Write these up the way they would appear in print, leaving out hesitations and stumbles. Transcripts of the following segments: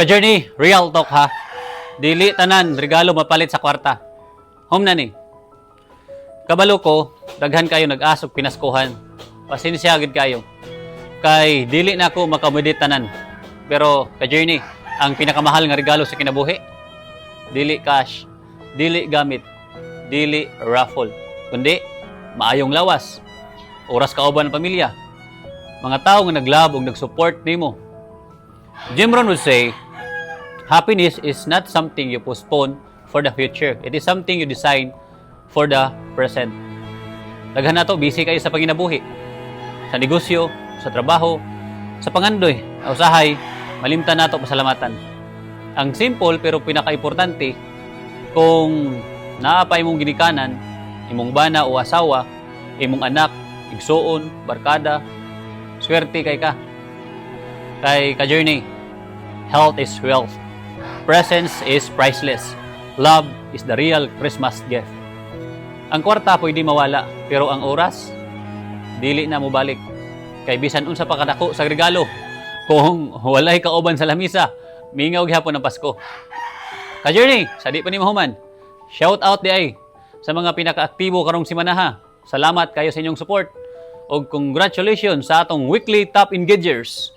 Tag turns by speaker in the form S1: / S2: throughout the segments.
S1: Ka-journey, real talk ha. Dili tanan regalo mapalit sa kwarta. Home na ni. Kabalo ko, daghan kayo nag-ask og pinaskuhan. Pasensya gid kayo. Kay dili na ako maka-accommodate tanan. Pero ka-journey, ang pinakamahal nga regalo sa kinabuhi, dili cash, dili gamit, dili raffle, kundi maayong lawas, oras kauban ng pamilya, mga tao nga nag-love ug nag-support nimo. Jim Rohn would say, "Happiness is not something you postpone for the future. It is something you design for the present." Daghan nato busy kayo sa panginabuhi. Sa negosyo, sa trabaho, sa pangandoy, usahay, malimtan nato pasalamatan. Ang simple pero pinaka-importante, kung naa pa imong ginikanan, imong bana o asawa, imong anak, igsuon, barkada, swerte kay ka. Kay ka-journey, health is wealth. Presence is priceless. Love is the real Christmas gift. Ang kwarta pwede mawala, pero ang oras, dili na mobalik. Kay bisan unsa pa kadako sa regalo, kung walay kauban sa lamisa, mingaw gihapon ang Pasko. Ka-journey, sa di pa ni mahuman, shout out diay sa mga pinakaaktibo karong simanaha. Salamat kayo sa inyong support. Og congratulations sa atong weekly top engagers.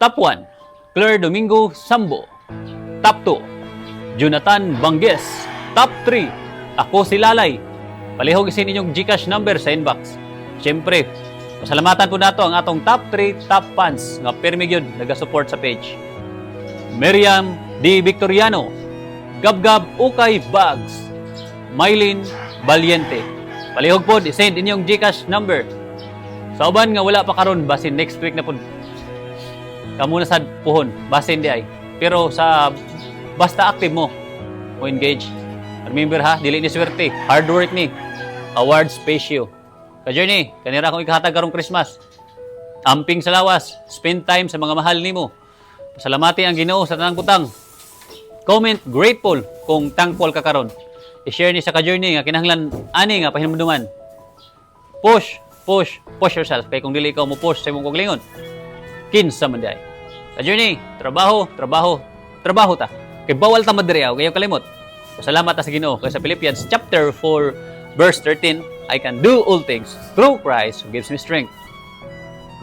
S1: Top 1, Claire Domingo Sambo. Top 2, Jonathan Banges. Top 3, ako si Lalay. Palihog i-send inyong GCash number sa inbox. Siyempre, pasalamatan po nato ang atong top 3 top fans nga pirmi gyud naga-support sa page. Miriam D. Victoriano, Gabgab Ukay Bags, Mylene Valiente. Palihog pod i-send inyong GCash number. Sa uban nga wala pa karon, basin next week na pod. Kamo na sad puhon, basin diay. Pero sa basta active mo, mo engage. Remember ha, dili ni swerte, hard work ni. Awards pays you. Ka-journey, kani ra akong ikahatag karong Christmas. Amping sa lawas, spend time sa mga mahal nimo. Pasalamati ang Ginoo sa tanang butang. Comment "grateful" kung thankful ka karon. I-share ni sa ka-journey nga kinahanglan ani nga pahinumduman. Push, push, push yourself kay kung dili ikaw mo push sa imong kaugalingon, kinsa man diay? Ka-journey, trabaho, trabaho, trabaho ta. Kay bawal ta madiriaw, kayo kalimot. Pasalamat ta sa Ginoo kay sa Philippians chapter 4 verse 13, "I can do all things through Christ who gives me strength."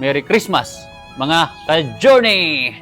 S1: Merry Christmas, mga ka-journey!